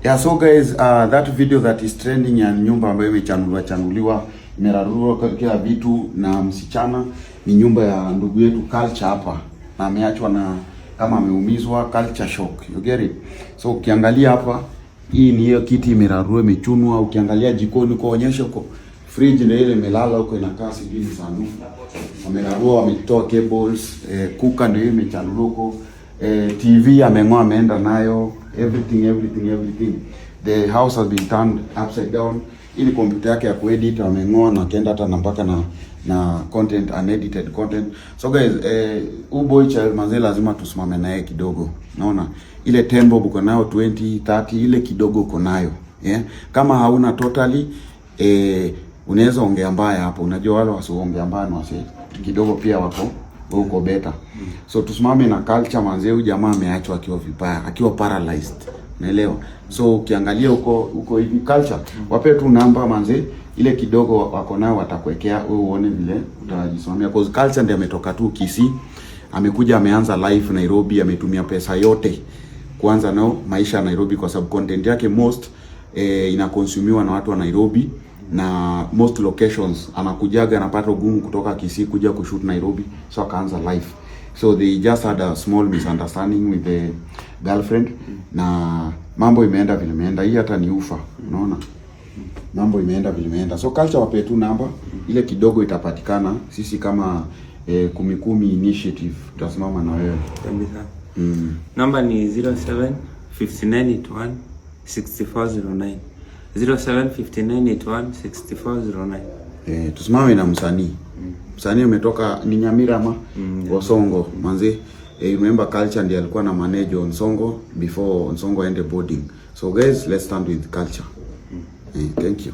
Yeah, so guys, that video that is trending ya nyumba ambayo imechanuliwa chanuliwa, imerarua kila vitu na msichana, ni nyumba ya ndugu yetu Culture hapa, na ameachwa na kama ameumizwa, culture shock, you get it? So ukiangalia hapa, hii ni hiyo kiti imerarua, imechunwa. Ukiangalia jikoni kuonyesha huko, fridge ndio ile imelala huko, inakaa sijui ni sanduku. Wamerarua, wametoa cables, cooker ndio hiyo imechanuliwa huko, TV ameng'oa, ameenda nayo, everything, everything, everything. The house has been turned upside down. Ili kompyuta yake ya kuedit ameng'oa na akaenda hata na mpaka na content, unedited content. So guys, huyu boy child manze lazima tusimame naye kidogo. Naona ile 10 bob uko nayo, 20, 30, ile kidogo uko nayo, yeah? Kama hauna totally, unaweza ongea mbaya hapo. Unajua wale wasioongea mbaya na wasi kidogo pia wako huko better. So tusimame na Culture manze, huyu jamaa ameachwa akiwa vibaya, akiwa paralyzed. Unaelewa? So ukiangalia huko huko hivi, Culture, wape tu namba manze, ile kidogo wako nayo watakuwekea, wewe uone vile utajisimamia, 'cause Culture ndiye ametoka tu Kisii, amekuja ameanza life Nairobi, ametumia pesa yote kuanza nao maisha ya Nairobi, kwa sababu content yake most inaconsumiwa na watu wa Nairobi na most locations anakujaga anapata ugumu kutoka Kisii kuja kushoot Nairobi, so akaanza life. So they just had a small misunderstanding with the girlfriend na mambo imeenda vile imeenda. Hii hata ni ufa, unaona mambo imeenda vile imeenda. So Culture, wape tu namba, ile kidogo itapatikana. Sisi kama Kumi Kumi Initiative tutasimama na wewe. Kabisa. Mm. Namba ni 07 5981 6409. 07 5981 6409. Tusimame na msanii. Msanii umetoka ni Nyamira ama Osongo manzi. Remember Culture ndiye alikuwa na manage Onsongo before Onsongo aende boarding. So guys, let's stand with Culture. Thank you.